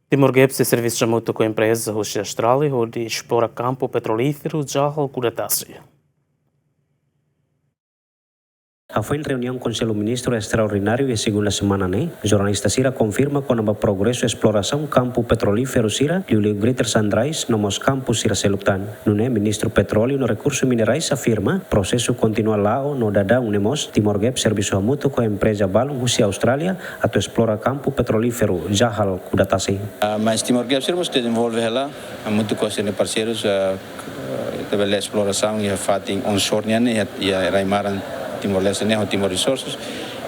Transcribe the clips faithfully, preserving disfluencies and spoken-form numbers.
Timor Gap sei servisu hamutuk ho empreza husi Austrália hodi esplora kampu petrolíferu Jahal Kudatasi. Hafoin reuniaun Konsellu Ministru Estraordináriu iha segunda semana ne'e, jornalista sira konfirma kona-ba progresu esplorasaun kampu petrolíferu sira, liuliu Greater Sunrise, no mós kampu sira seluk tan. Nune'e Ministru Petróleu no Rekursu Minerais afirma, prosesu kontinua la'o no daudaun ne'e mós, Timor Gap servisu hamutuk ho empreza balun husi Austrália, atu esplora kampu petrolíferu Jahal Kudatasi. Ah, mas Timor Gap sira mós dezenvolve hela, hamutuk ho sira-nia parseirus, ah, ita bele esplorasaun iha fatin onshore nian ne'e, iha, iha rai-maran Timor-Leste ne'e, ho Timor Resources,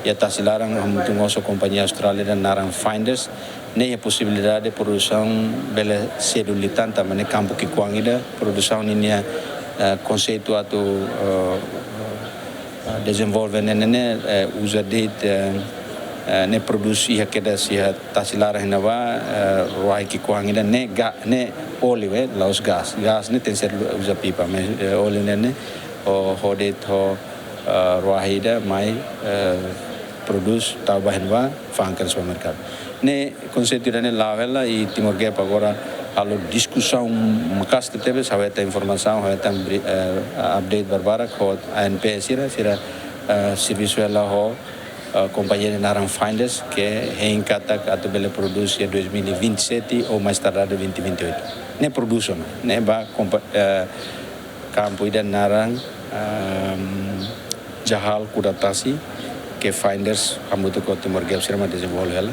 iha tasi laran, hamutuk mós ho kompañia Austrália ida naran Finders, ne'e iha posibilidade produsaun bele sedu liután, tanba ne'e kampu ki'ikoan ida, produsaun ninia, eh, konseitu atu, eh, eh, dezenvolve ne'e, ne'e, ne'e, eh, uza de'it, eh, eh, ne'e prodús iha kedas iha tasi laran iha ne'ebá, eh, ruahi ki'ikoan ida ne'e ga-, ne'e óleu, eh, la'ós gás. Gás ne'e tenkesér uza pipa, mas, eh, óleu ne'e, ne'e, ho, ho de'it ho, eh, ruahi ida mai, eh, prodús tau ba iha ne'ebá, fa'an kedas ba merkadu. Ne'e konseitu ida ne'e la'o hela i Timor Gap agora halo diskusaun maka'as tebes, ha'u hetan informasaun, ha'u hetan bri-, eh, update barbarak ho A N P sira, sira, eh, servisu hela ho, eh, kompañia ida naran Finders, ke hein katak atu bele prodús iha dois mil e vinte e sete ou mais tardar vinte e vinte e oito. Ne'e prodús ona, ne'e ba kompa-, eh, kampu ida naran, ehm, Jahal Kudatasi, ke Finders hamutuk ho Timor Gap sira mak dezenvolve hela.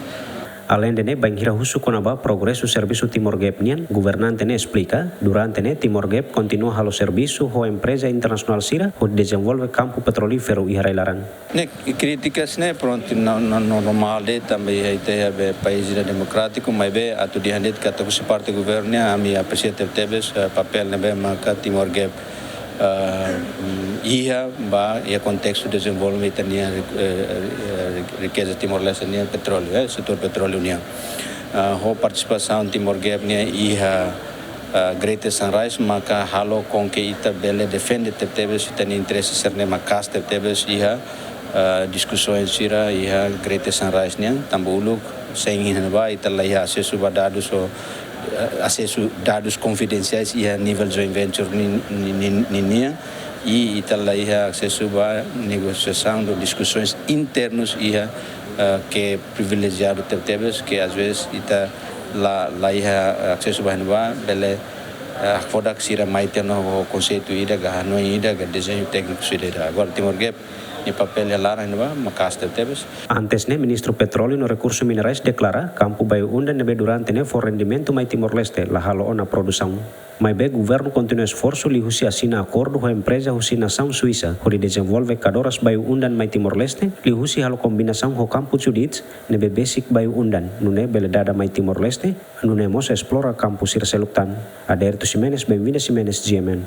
Aleinde ne'e, bainhira husu kona-ba progresu servisu Timor Gap nian, governante ne'e esplika, durante ne'e Timor Gap kontinua halo servisu ho empreza internasionál sira hodi dezenvolve kampu petrolíferu iha rai-laran. Ne'e krítikas ne'e, prontu, no, no, no, normál de'it, tanba iha ita iha be país ida demokrátiku, maibé atu dehan de'it katak husi parte governu nian, ami apresia tebetebes, eh, papél ne'ebé maka Timor Gap, eh, mm, iha ba, iha kontestu dezenvolvimentu ita-nia, eh, eh, rikeza Timor-Leste nian petróleu, eh, setór petróleu nian. Eh, ho partisipasaun Timor Gap nian iha, eh, Greater Sunrise, maka halo konke ita bele defende tebetebes ita-nia interese sira-ne'e maka'as tebetebes iha, eh, diskusaun sira iha Greater Sunrise nian, tanba uluk sein iha ne'ebá ita la iha asesu ba dadus ou, eh, asesu dadus konfidensiais iha nivel joint venture ni-, ni-, ni-, ninian, i ita la iha asesu ba negosiasaun ou diskusaun internus iha, eh, ke privilejiadu tebetebes, ke às vezes ita la, la iha asesu ba iha ne'ebá, bele, eh, hakfodak sira mai tiha ona ho konseitu ida ka hanoin ida ka dezeñu tékniku sira ida. Agora Timor Gap nia papél iha laran iha ne'ebá maka'as tebetebes. Antes ne'e, Ministru Petróleu no Rekursu Minerais deklara, kampu Bayu-Undan ne'ebé durante ne'e fó rendimentu mai Timor-Leste, la halo ona produsaun. Maibé governu kontinua esforsu liuhusi asina akordu ho empreza husi nasaun Suisa, hodi dezenvolve kadoras Bayu-Undan mai Timor-Leste, liuhusi halo kombinasaun ho kampu Judith, ne'ebé besik Bayu-Undan, nune'e bele dada mai Timor-Leste, nune'e mós esplora kampu sira seluk tan. Adérito Ximenes, Benvinda Ximenes, G M N.